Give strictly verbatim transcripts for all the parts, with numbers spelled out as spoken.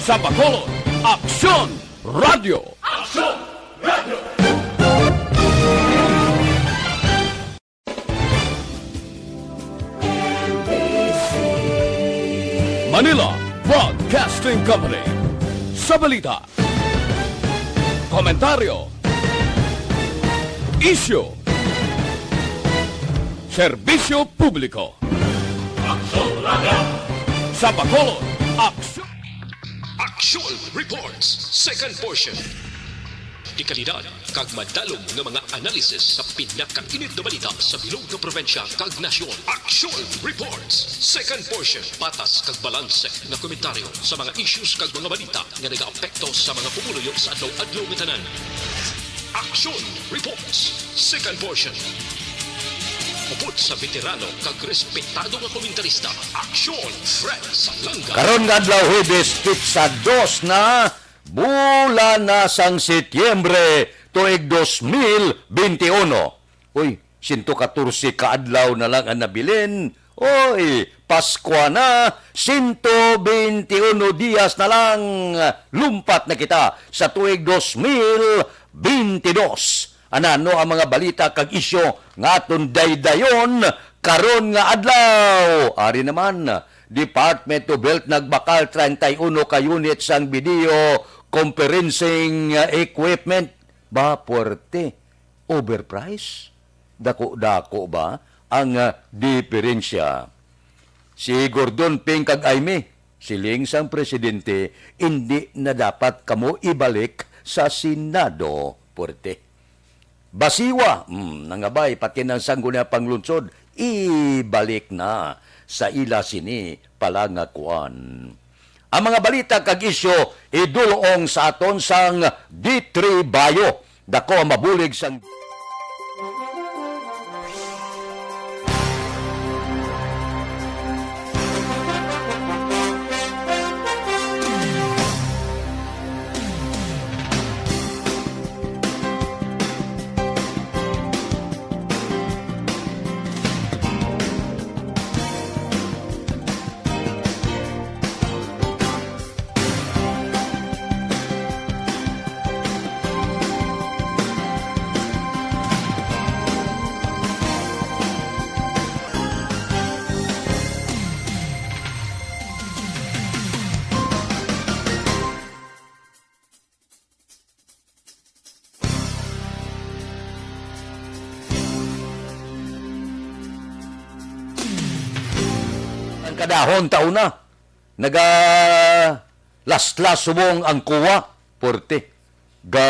Sa Bacolod, Aksyon Radio. Aksyon Radio. Manila Broadcasting Company. Sa balita, komentaryo, isyu, serbisyo publiko. Aksyon Radio. Sa Bacolod, Aksyon. Aksyon Reports, second portion. Dekalidad kag madalom nga mga analisis sa pinakainit nga balita sa bilog nga probinsya kag nasyon. Aksyon Reports, second portion. Patas kag balanse nga komentaryo sa mga issues kag mga balita nga nagaapekto sa mga pumuluyo sa adlaw-adlaw nga tanan. Aksyon Reports, second portion. Upod sa veterano kag respetado nga komentarista, Aksyon Fred Salanga. Karon nga adlaw, Huwebes, petsa dos na, bulan na sang Setyembre, tuig dos mil benti uno. Uy, sento katorse ka adlaw na lang ang nabilin. Oy, Paskwa na, sento benti uno dias na lang. Lumpat na kita sa tuig dos mil benti dos. Anano ang mga balita kag isyu nga aton daydayon karon nga adlaw? Ari naman, Department of Health nagbakal treinta y uno ka unit sang video conferencing, uh, equipment. Ba, puwerte. Overprice? Dako-dako ba ang, ah, diferensya? Si Gordon Ping kag Imee, siling sang presidente, indi na dapat kamo ibalik sa Senado. Puwerte. Basiwa, mm, nangabay, pati ng Sangguniang Panglungsod, ibalik na sa ila sini pala nga kuan. Ang mga balita kag isyu idulong sa aton sang D three Bio. Dako ang mabulig sang Ang kadahon taon na, naga laslas subong ang kuwa, porte. Ga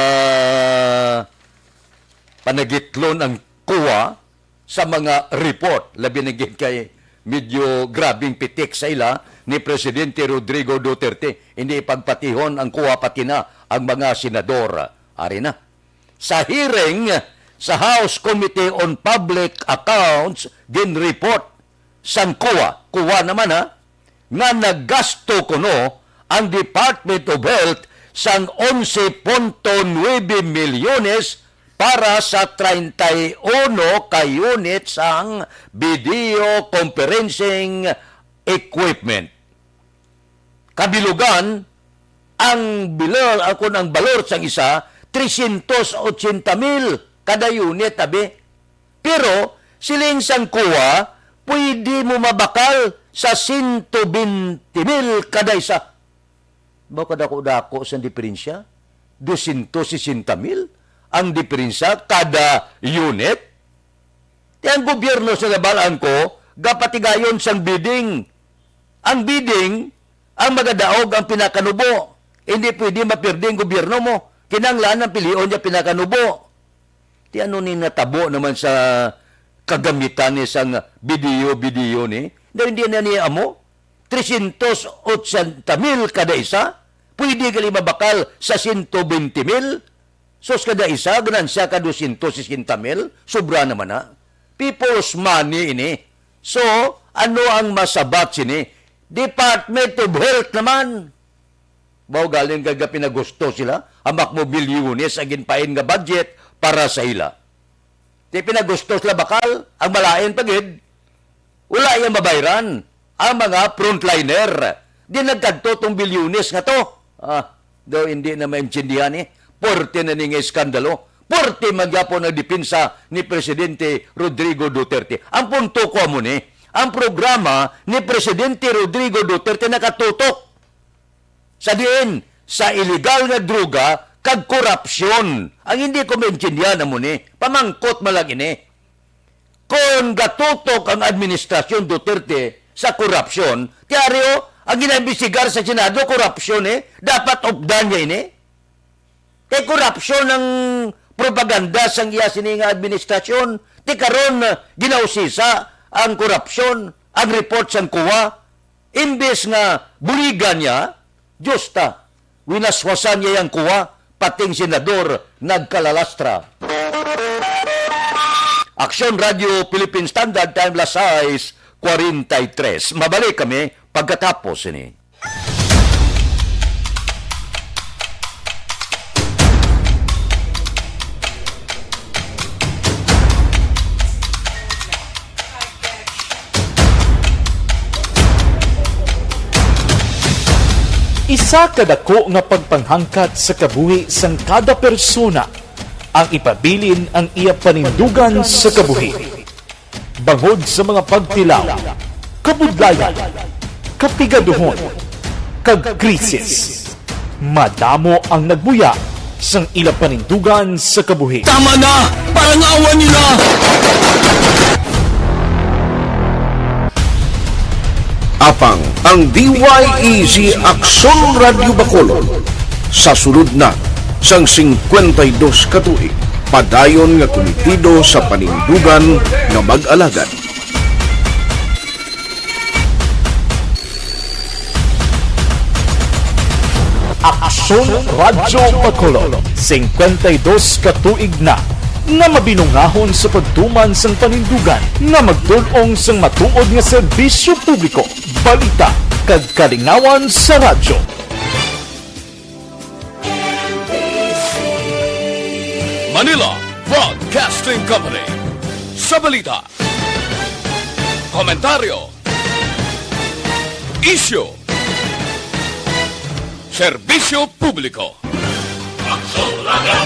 panagitlon ang kuwa sa mga report, labi na gid kay medyo grabing pitik sa ila ni Presidente Rodrigo Duterte. Hindi ipagpatihon ang kuwa pati na ang mga senador. Ari na. Sa hearing sa House Committee on Public Accounts, ginreport sang kuwa, kuwa naman ha, nga naggasto kuno ang Department of Health sang onse punto nuebe milyones para sa treinta y uno ka unit sang video conferencing equipment. Kabilugan, ang bilor, ah, kun ang balor sang isa, trescientos ochenta mil kada unit, abi. Pero, siling sang kuwa, pwede mo mabakal sa sento bente mil kada isa. Baw kadako-dako sang diferensya? Dosyentos sesenta mil ang diferensya kada unit? Ti ang gobyerno, sa nabalaan ko, gapatigayon sang bidding. Ang bidding, ang magadaog ang pinakanubo. Hindi pwede mapirdi ang gobyerno mo. Kinahanglan ang pilion niya pinakanubo. Ti ano ni natabo naman sa kagamitan ni sang bidiyo-bidiyo ni? Daw hindi na niya amo? Trescientos ochenta mil kada isa? Pwede gali mabakal sa sento bente mil? Sus, kada isa, ganansya ka dosyentos sesenta mil? Sobra naman na. People's money ini. So, ano ang masabat sini? Department of Health naman. Baw galing kay gapinagusto sila, hamak mo bilyones ang ginpain nga budget para sa ila. Ti pinagusto sila bakal, ang malain pa gid, wala iya mabayran ang mga frontliner. Di nagkadto tong bilyones nga to. Ah, daw hindi na maintindihan, eh. Porte na ni nga iskandalo. Porte man gyapon ang depensa ni Presidente Rodrigo Duterte. Ang punto ko amo ni, ang programa ni Presidente Rodrigo Duterte nakatutok sa diin, sa iligal nga droga kag korupsyon. Ang hindi ko maintindihan amo ni, pamangkot man lang ini. Kon gatutok ang administrasyon Duterte sa korupsyon, ti ari, o, ang ginaimbestigar sa Senado, korupsyon, eh. Dapat updan niya ini. Kay korupsyon ang propaganda sang iya sini nga administrasyon. Ti karon, ginausisa ang korupsyon, ang report sang COA. Imbes nga buligan niya, Diyos ta, winaswasan niya yang COA, pating senador nagkalalastra. Aksyon Radio Philippine Standard Time, las sais cuarenta y tres. Mabalik kami pagkatapos ini. Isa ka dako nga pagpanghangkat sa kabuhi sang kada persona ang ipabilin ang iya panindugan sa kabuhi. Bangod sa mga pagtilaw, kabudlayan, kapigaduhon, kag krisis, madamo ang nagbuya sang ila panindugan sa kabuhi. Tama na! Parangawan nila! Apang ang D Y E Z Aksyon Radyo Bacolod sa sulod na sang singkwenta y dos ka tuig, padayon nga kumitido sa panindugan nga mag-alagad. Aksyon Radyo Bacolod, singkwenta y dos ka tuig na nga mabinungahon sa pagtuman sang panindugan nga magtul-ong sang matuod nga serbisyo publiko, balita, kag kalingawan sa radyo. Manila Broadcasting Company. Sa balita, komentaryo, isyu, serbisyo publiko. Aksyon Radyo.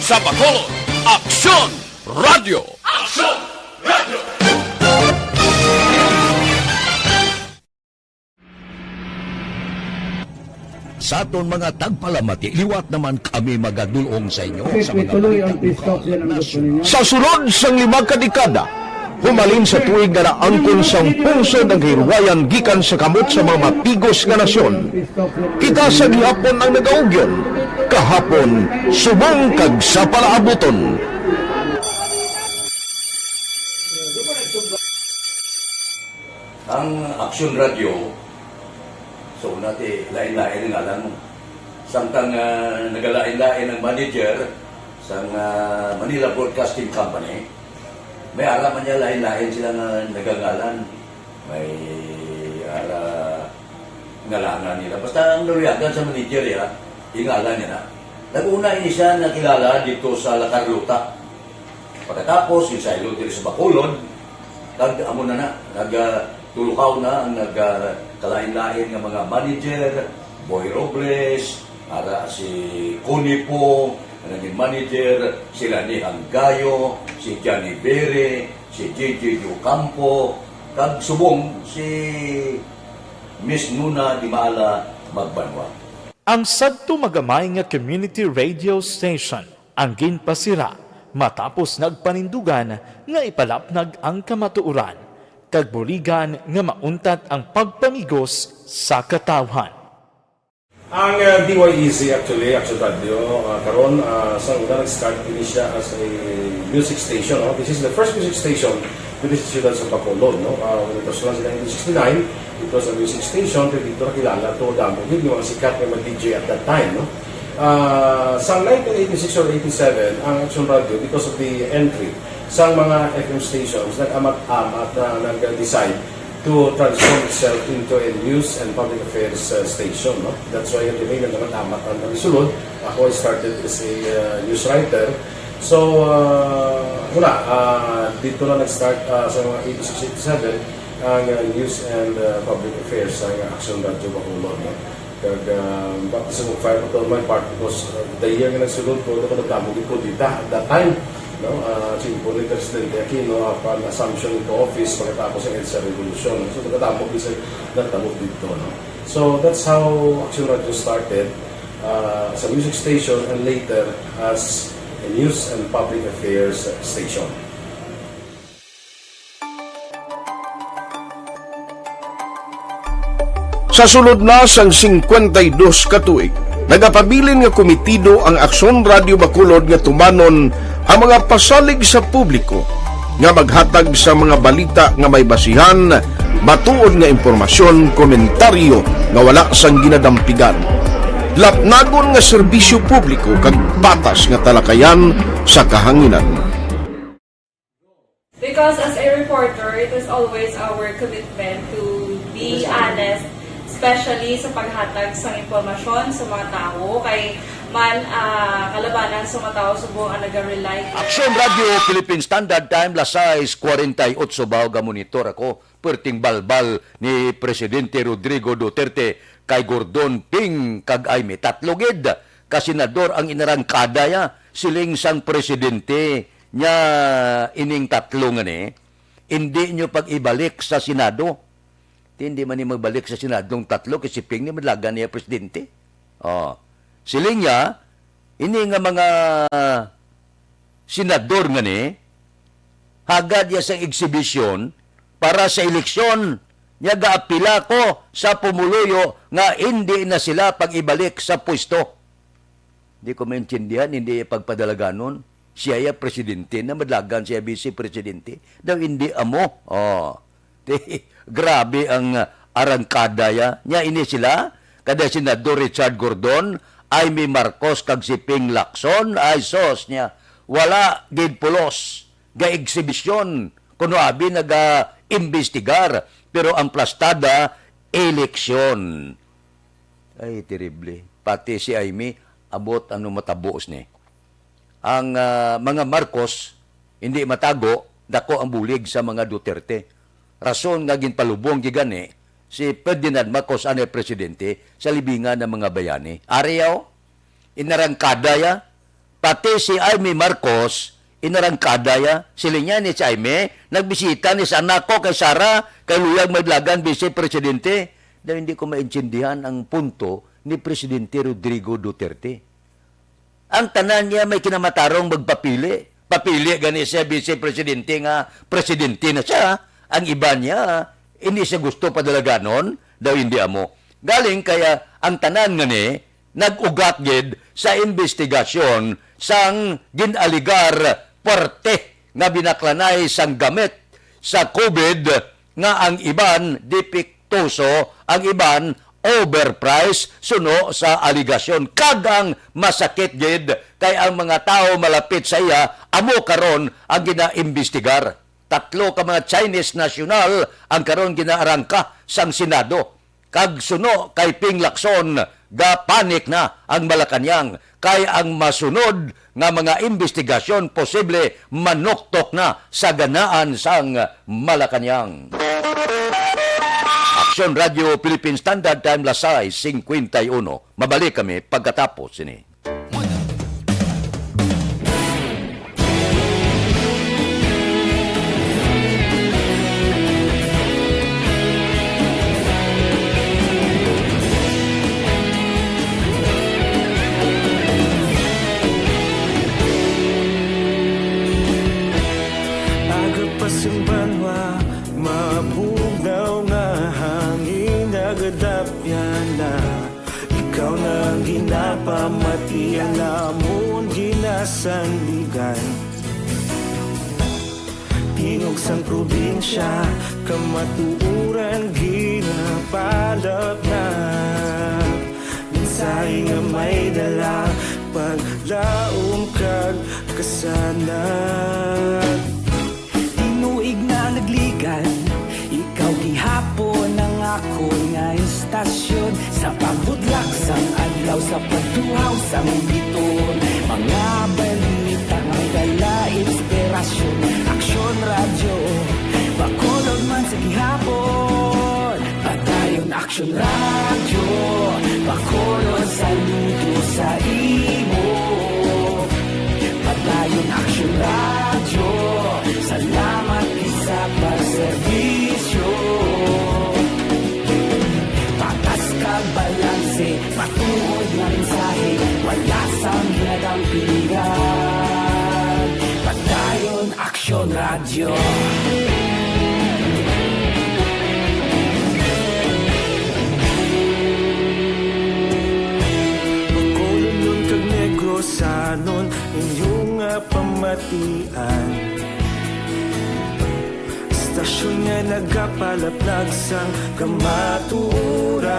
Sa Bacolod, Aksyon Radyo. Aksyon Radyo. Sa aton mga tagpalamati, liwat naman kami magadul-ong sa inyo sa mga balita lokal, nasyonal. Sa sulod sang lima ka dekada, humalin sa tuig nga naangkon sang pungsod ang kahilwayan gikan sa kamot sa mga mapigos nga nasyon, kita sa gihapon ang nagaugyon, kahapon, subong kag sa palaabuton. Ang Aksyon Radyo, so, una ti, lain-lain ang ngalan mo. Samtang, ah, nagalain-lain ang manager sang, ah, Manila Broadcasting Company, may ara man niya lain-lain sila nga nagangalan. May ara ngalanan nila. Basta ang naluyagan sa manager, ya, ingalan niya na. Nag-una ini siya nakilala dito sa La Carlota. Pagkatapos, ginsaylo diri sa Bacolod, kag amo na na, nag, ah, tulukaw na ang nag, ah, kalain-lain nga mga manager, Boy Robles, ara si Connie Po, nga naging manager, si Lani Hanggayo, si Johnny Bere, si J J Ocampo, kag subong si Miss Nuna Dimala Magbanwa. Ang sadto magamay nga community radio station ang ginpasira matapos nagpanindugan nga ipalapnag ang kamatuoran kag buligan nga mauntat ang pagpamigos sa katawhan. Ang, uh, D Y E Z, actually, Action Radio, uh, karon, uh, sa una nag-start ini siya as a music station, no? This is the first music station dito sa siyudad sa Bacolod, no? Uh, when it was launched in nineteen sixty-nine, it was a music station, pero dito nakilala to, damo gid yung mga sikat nga mga D J at that time, no? Ah, sa nineteen eighty-six or eighty-seven, ang Action Radio, because of the entry sa mga F M stations, nag-amat-amat na nag-decide to transform itself into a news and public affairs, uh, station, no? That's why the name nag-amat-amat ang nagsulod. Ako, I started as a, uh, news writer. So, uh, wala, uh, dito na nag-start, uh, sa mga eighty-six, eighty-seven, ang, uh, news and, uh, public affairs sa, uh, Action Radio Bacolod, no? Kag, ah, baptism of fire pa to my part because, ah, the year nga nagsulod ko, ako nagdamo gid ko dita at that time, no? Ah, simple ni Presidente Aquino, upon assumption into office, pagkatapos ng EDSA Revolution. So, nagdamo gid sa nagdamo dito, no? So, that's how Action Radio started, ah, as a music station and later as a news and public affairs station. Sa sulod na sang singkwenta y dos ka tuig, nagapabilin nga komitido ang Aksyon Radio Bacolod nga tumanon ang mga pasalig sa publiko nga maghatag sa mga balita nga may basihan, matuod nga impormasyon, komentaryo nga wala sang ginadampigan, lapnagon nga serbisyo publiko kag patas nga talakayan sa kahanginan. Because as a reporter, it is always our commitment to be honest, especially sa paghatag sang impormasyon sa mga tawo, kay man ah, kalabanan sa mga tawo subong ang naga-rely. Aksyon Radio Philippine Standard Time, las sais kuwarenta y otso, Baw ga monitor ako. Perting balbal ni Presidente Rodrigo Duterte kay Gordon, Ping, kag Imee. Tatlo gid ka senador ang inarangkada ya, siling sang presidente niya. Ining tatlo nga ni, indi nyo pag-ibalik sa Senado. Ti, hindi man ni magbalik sa Senado ang tatlo kay si Ping ni madlagan niya presidente. Oh. Siling niya, ini nga mga senador nga ni, hagad ya sang exhibition para sa eleksyon, niya gaapila ko sa pumuluyo nga indi na sila pag-ibalik sa pwesto. Di ko maintindihan, hindi iya pagpadalaganon. Siya ya presidente na madlagan siya vice presidente. Daw hindi amo. Oh. Grabe ang ah, arangkada ya. Nya ini sila, kada Senador Richard Gordon, Imee Marcos kag si Ping Lacson, ay sos niya. Wala gid pulos ga exhibition kuno abi naga-imbestigar, pero ang plastada, eleksyon. Ay, terrible. Pati si Imee, abot ano matabo sini. Ang ah, mga Marcos, hindi matago, dako ang bulig sa mga Duterte. Rason nga ginpalubong gid gani si Ferdinand Marcos anay presidente sa libingan ng mga bayani. Ari yaw, inarangkada ya. Pati si Imee Marcos, inarangkada ya. Siling niya ni si Imee, nagbisita ni sa anak ko kay Sara, kay Luyag Madlagan, Vice Presidente. Daw hindi ko maintindihan ang punto ni Presidente Rodrigo Duterte. Ang tanan niya may kinamatarong magpapili. Papili gani siya vice presidente nga presidente na siya. Ang iba niya, hindi siya gusto padalaganon, daw hindi amo. Galing kaya ang tanan nga ni nag-ugat gid sa imbestigasyon sang gin-aligar parte nga binaklanay sang gamit sa COVID nga ang iban depektoso, ang iban overpriced suno sa aligasyon. Kag ang masakit gid kay ang mga tawo malapit sa iya amo karon ang ginaimbestigar. Tatlo ka mga Chinese national ang karon ginaarangka sang Senado. Kag suno kay Ping Lacson, gapanik na ang Malacañang kay ang masunod nga mga imbestigasyon posible manuktok na sa ganaan sang Malacañang. Aksyon Radio Philippine Standard Time, las sais singkwenta y uno. Mabalik kami pagkatapos sini. Aga pa sang banwa, mabugnaw nga hangin nagadapyan na. Ikaw na ang ginapamati, ang amon ginasandigan. Tingog sang probinsya, kamatuoran ginapalapnap. Mensahe nga may dala, paglaom kag kasanag. Tinuig na nagligan, ikaw gihapon ang akon nga istasyon. Sa pagbudlak sang adlaw, sa pagtuhaw sang biton, mga balita nga may dala inspirasyon. Aksyon Radyo, Bacolod man sa gihapon. Padayon, Aksyon Radyo, pakulon, saludo sa imo. Padayon Aksyon Radyo, salamat gid sa pagserbisyo. Patas kag balanse, matuod nga mensahe, wala sang ginadampigan. Padayon Aksyon Radyo. Bacolodnon kag Negrosanon, inyo nga pamatian. Istasyon nga nagapalaplag sang kamatuoran.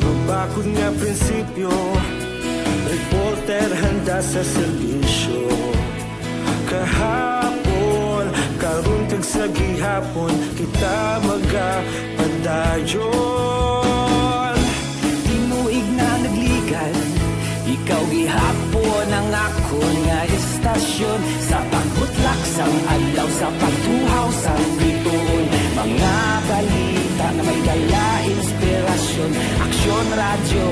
Mabakod nga prinsipyo, reporter handa sa serbisyo. Kahapon, karon kag sa gihapon, kita magapadayon. Tinuig na nagligan, ikaw gihapon ang akon nga istasyon. Sa pagbutlak sang adlaw, sa pagtuhaw sang bituon, mga balita nga may dala inspirasyon. Aksyon Radyo,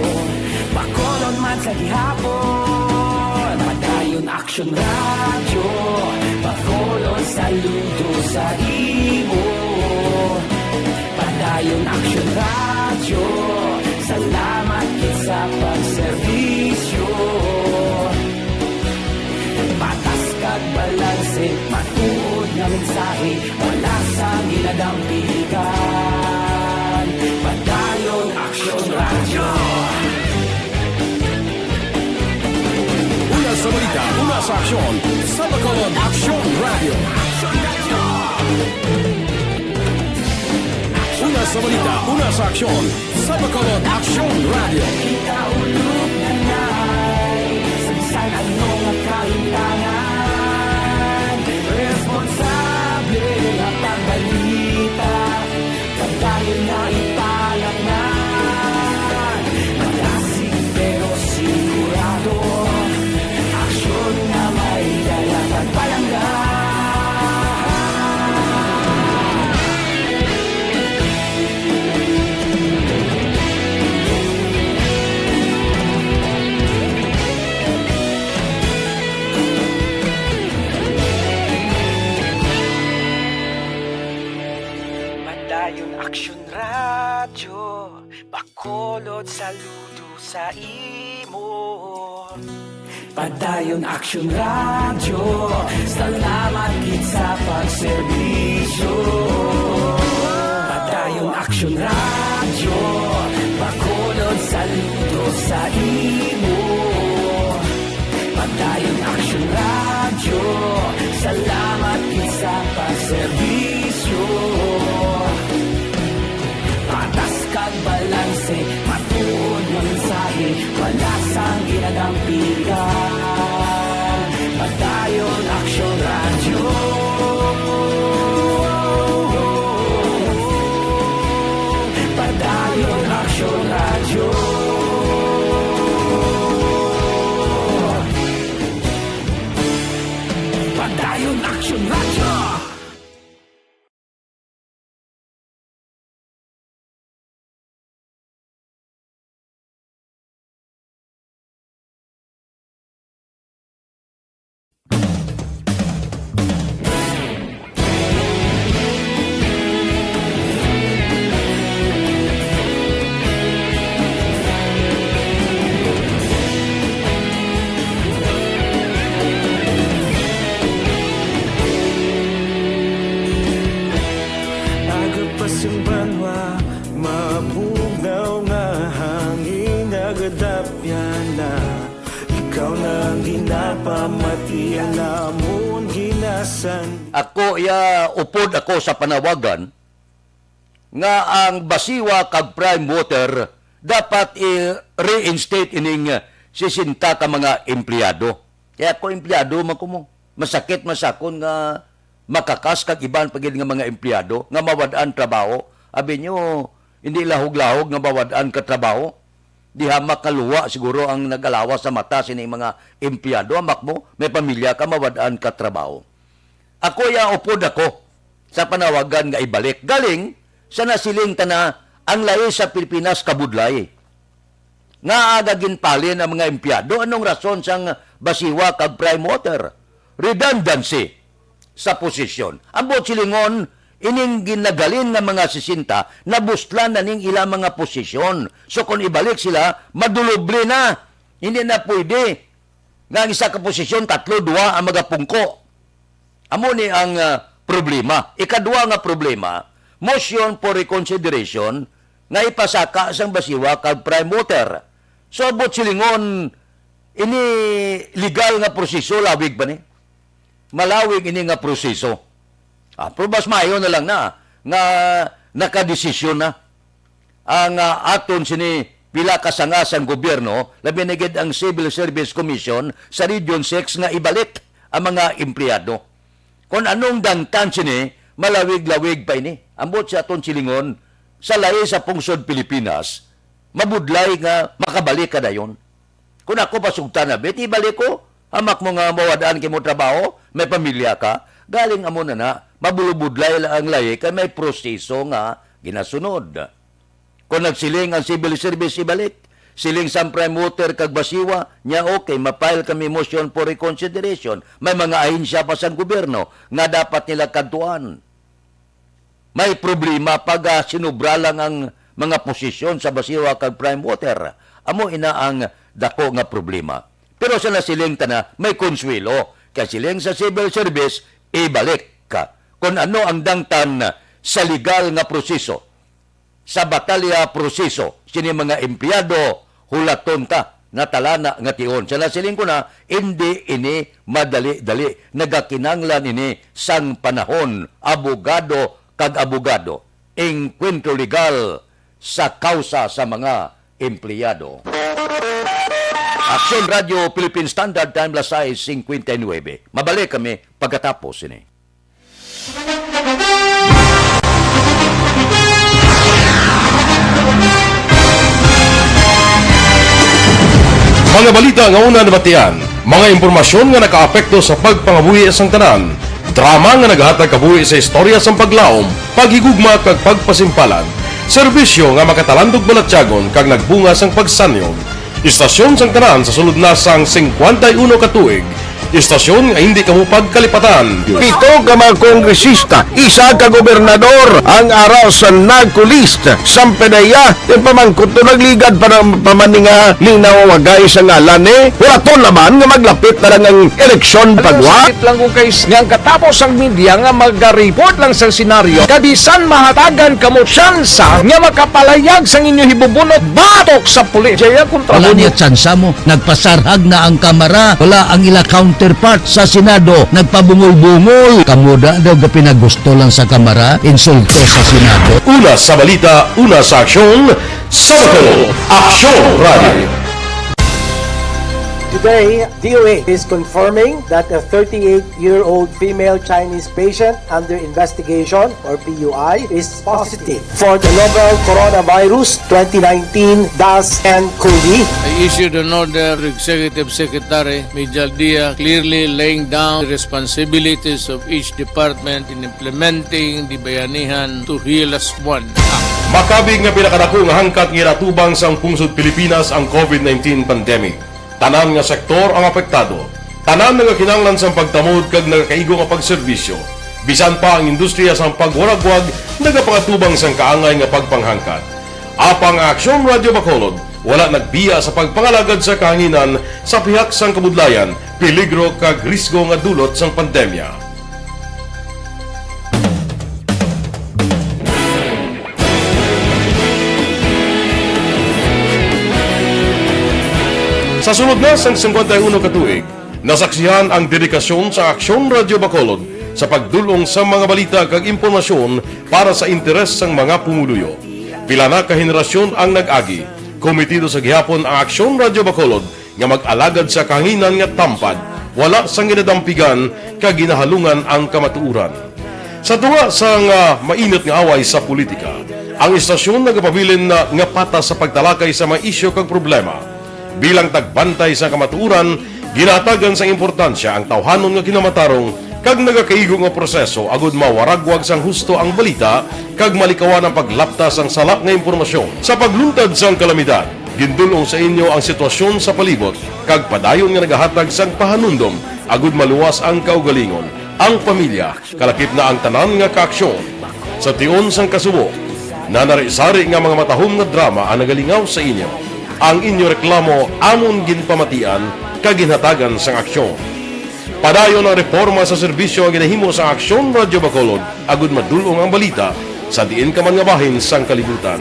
Bacolod man sa gihapon. Padayon Aksyon Radyo, Bacolod, saludo sa imo. Padayon Aksyon Radyo, salamat gid sa pagserbisyo. Patas kag balanse, matuod nga mensahe, wala sang ginadampigan. Padayon Aksyon Radyo. Una sa balita, una sa aksyon, sa Bacolod Aksyon Radyo. Una sa balita, una sa aksyon, sa Bacolod Aksyon Radyo. Kita ulog na nay, sa bisan ano nga kahintangan, responsable nga pagbalita. Padayon na ipalaknay, malasig pero sigurado, aksyon nga may dala kag palangga. Padayon Aksyon Radyo, Bacolod, saludo sa imo. Padayon Aksyon Radyo, salamat gid sa pagserbisyo. Padayon Aksyon Radyo, Bacolod, saludo sa imo. Padayon Aksyon Radyo, salamat gid sa pagserbisyo. Patas kag balanse, matuod nga mensahe, wala sang ginadampigan. Padayon Aksyon Radyo. Padayon Aksyon Radyo. Padayon Aksyon Radyo. Aga pa sing banwa, mabugnaw nga hangin nagadapyan na. Ikaw na ang ginapamati, ang amon ginasan. Ako ya upod ako sa panawagan nga ang Basiwa kag Prime Water dapat i-reinstate ining sesenta ka mga empleyado. Kaya ako empleyado man ko mo. Masakit man sa akon nga makakas kag iban pa gid nga mga empleyado nga mawad-an trabaho. Abi nyo, hindi lahog-lahog nga mawad-an ka trabaho. Diha makaluwa siguro ang nagalawas sa mata sining mga empleyado. Amak mo, may pamilya ka, mawad-an ka trabaho. Ako ya upod ako sa panawagan nga ibalik. Galing, Sa nasiling ta na, ang lahi sa Pilipinas kabudlay. Nga aga ginpalin ang mga empleyado, anong rason sang Basiwa kag Prime Water? Redundancy sa posisyon. Ang buot silingon, ining ginagalin nga mga sesenta, nabuslan na ning ila mga posisyon. So, kung ibalik sila, maduloble na. Hindi na pwede nga ang isa ka posisyon, tatlo, duha ang magapungko. Amo ni ang, ah, problema. Ikadua nga problema, motion for reconsideration nga ipasaka sang Basiwa kag Prime Water. So, ang buot silingon, ini legal nga proseso, lawig pa ni. Malawig ini nga proseso. Ah, pero mas maayo na lang na nga nakadesisyon na ang, ah, aton sini pila ka sanga sang gobyerno, labi na gid ang Civil Service Commission sa Region six, nga ibalik ang mga empleyado. Kon anong dangtan sini, malawig-lawig pa ini. Ambot sa aton silingon, sa lahi sa pungsod Pilipinas, mabudlay nga makabalik ka dayon. Kung ako pasugtan na, bet, ibalik ko. Hamak mo nga mawad-an kay mo trabaho, may pamilya ka. Galing amo na na, mabulubudlay lang ang lahi kay may proseso nga ginasunod. Kung nagsiling ang civil service ibalik, siling sang Prime Water kag Basiwa, nya okay, ma-file kami motion for reconsideration. May mga ahensya pa sang gobyerno nga dapat nila kadtuan. May problema pag, ah, sinubra lang ang mga posisyon sa Basiwa kag Prime Water. Amo ina ang dako nga problema. Pero sa nasiling ta na, may konsuwelo. Kay siling sa civil service, ibalik ka. Kung ano ang dangtan sa legal nga proseso, sa batalya proseso, sini mga empleyado, hulaton ta, natalana nga tion. Sa nasiling ko na, hindi ini madali-dali. Nagakinanglan ini sang panahon, abogado kag abogado, engkwentro legal sa kausa sa mga empleyado. Aksyon Radyo Philippine Standard Time, las sais cincuenta y nueve. Mabalik kami pagkatapos sini. Mga balita nga una nabatian, mga impormasyon nga nakaapekto sa pagpangabuhi sang tanan, drama nga nagahatag kabuhi sa istorya sang paglaom, paghigugma kag pagpasimpalan, serbisyo nga makatalandog balatyagon kag nagbunga sang pagsanyog. Istasyon sang tanan sa sulod na sang singkwenta y uno ka tuig. Istasyon nga hindi kamo pagkalipatan. Pito ka mga kongresista, isa ka gobernador ang ara sa NARCO list. Sampedeya, ipamangkot to, nagligad pa ng pamaninga, linawagay sa ngalan ni. Hulaton naman nga maglapit na lang ang eleksyon pagwa. Sakit lang ko kay s-, nga ang katapos ang media nga magaripot lang sa senaryo, kabisan mahatagan kamo tsansa nga makapalayag sang inyo hibubunot batok sa pulis. Jaya kontra Wala mo. Niya tsansa mo. Nagpasarhag na ang Kamara. Wala ang ila counterpart sa Senado. Nagpabungol-bungol. Kamo da daw gapinagusto lang sa Kamara. Insulto sa Senado. Una sa balita, una sa aksyon, sa Bacolod, Aksyon Radio. Today, D O H is confirming that a thirty-eight-year-old female Chinese patient under investigation, or P U I, is positive for the novel coronavirus twenty nineteen dash ten COVID. I issued an order to Executive Secretary Mijal Dia, clearly laying down the responsibilities of each department in implementing the Bayanihan to Heal As One Act. Makabig nga pinakadako nga hangkat nga ginatubang sang pungsod Pilipinas ang COVID nineteen pandemic. Tanan nga sektor ang apektado. Tanan nagakinahanglan sang pagtamod kag nagakaigo nga pagserbisyo. Bisan pa ang industriya sang pagwaragwag nagapangatubang sang kaangay nga pagpanghangkat. Apang ang Aksyon Radyo Bacolod wala nagbiya sa pagpangalagad sa kahanginan sa pihak sang kabudlayan, peligro kag risgo nga dulot sang pandemya. Sa sulod na sang singkwenta y uno ka tuig, nasaksihan ang dedikasyon sa Aksyon Radyo Bacolod sa pagdul-ong sa mga balita kag impormasyon para sa interes sang mga pumuluyo. Pila na ka henerasyon ang nag-agi. Komitido sa gihapon ang Aksyon Radyo Bacolod nga mag-alagad sa kahanginan nga tampad, wala sang ginadampigan kag ginahalungan ang kamatuoran. Sa tunga sang, ah, mainit nga away sa politika, ang istasyon nagapabilin na nga patas sa pagtalakay sa mga isyu kag problema. Bilang tagbantay sa kamatuoran, ginahatagan sang importansya ang tawhanon nga kinamatarong kag nagakaigo nga proseso agud mawaragwag sang husto ang balita kag malikawan ang paglapta sang sala nga impormasyon. Sa pagluntad sang kalamidad, gindul-ong sa inyo ang sitwasyon sa palibot kag padayon nga nagahatag sang pahanumdom agud maluwas ang kaugalingon, ang pamilya, kalakip na ang tanan nga kaaksyon. Sa tion sang kasubo, nanari-sari nga mga matahom nga drama ang nagalingaw sa inyo. Ang inyo reklamo amon ginpamatian kag ginhatagan sang aksyon. Padayon ang reforma sa serbisyo nga ginahimo sang Aksyon Radyo Bacolod agud madul-ong ang balita sa diin ka man nga bahin sang kalibutan.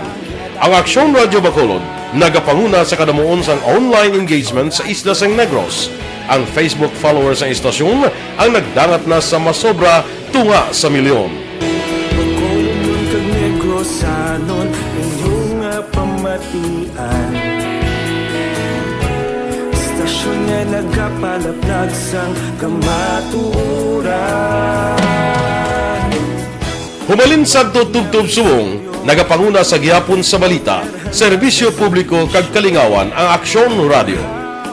Ang Aksyon Radyo Bacolod nagapanguna sa kadamuon sang online engagement sa isla sang Negros. Ang Facebook followers sang istasyon ang nagdangat na sa masobra tunga sa milyon. Bacolod kag Negrosanon, inyo nga pamatian. Istasyon nga nagapalaplag sang kamatuoran. Humalin sadto tubtob subong, nagapanguna sa gihapon sa balita, serbisyo publiko kag kalingawan ang Aksyon Radyo.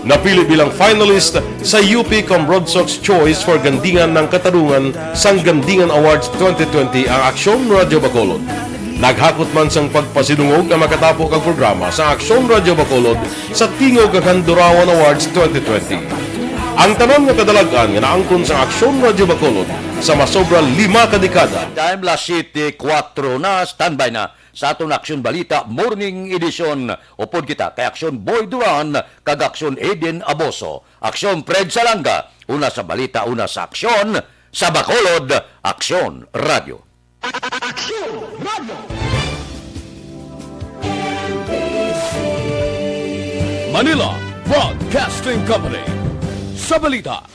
Napili bilang finalist sa U P Cambrodsoc's Choice for Gandingan ng Katarungan sang Gandingan Awards twenty twenty ang Aksyon Radyo Bacolod. Naghakot man sang pagpasidungog ang makatapo kag programa sa Aksyon Radyo Bacolod sa Tingog kag Handurawan Awards twenty twenty. Ang tanan nga kadalag-an nga naangkon sa Aksyon Radyo Bacolod sa masobra lima ka dekada. Time, las siyete kuwatro na, standby na sa aton Aksyon Balita Morning Edition. Upod kita kay Aksyon Boy Duran kag Aksyon Eden Aboso. Aksyon Fred Salanga, una sa balita, una sa aksyon, sa Bacolod, Aksyon Radyo. Aksyon Radyo. Manila Broadcasting Company. Sa balita,